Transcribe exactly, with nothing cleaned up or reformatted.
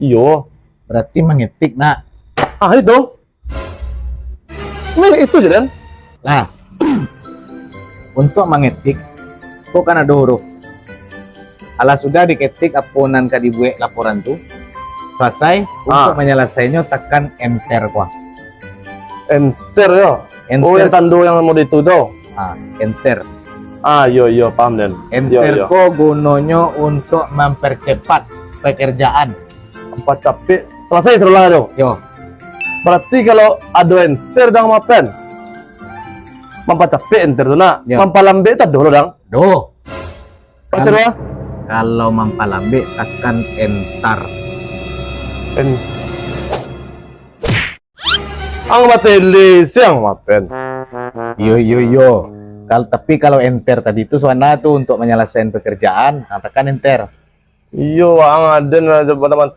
Iyo. Berarti mangetik, nak. Ah, itu. Nah, itu je, Dan. Nah, untuk mangetik, ko kan ado huruf. Alah sudah diketik apo nan ka dibuek laporan tu, selesai, untuk Ah. manyalasainyo, takan enter ko. Enter, yo? Enter. Oh, yang tando yang mode itu tu? Ah, enter. Ah, yo, yo, paham, Den. Enter Yo, yo. ko gunonyo untuk mempercepat pekerjaan. Mampacapek. Selesai sudah lah tu. Yo. Berarti kalau ado enter, Dang, mapen. Mampacapek enter tu, nak. Yo. Mampalambek tu ado lo, Dang. Doh. Baca Kan, doa. Kalau mampalambek, takan entar. En-, Ang batele siang, mapen. Iyo, iyo, iyo. Kal-, tapi kalau enter tadi tu, Suana tu untuk menyelesaikan pekerjaan, nah, takan enter. Iyo, ang aden lah, mantah-mantah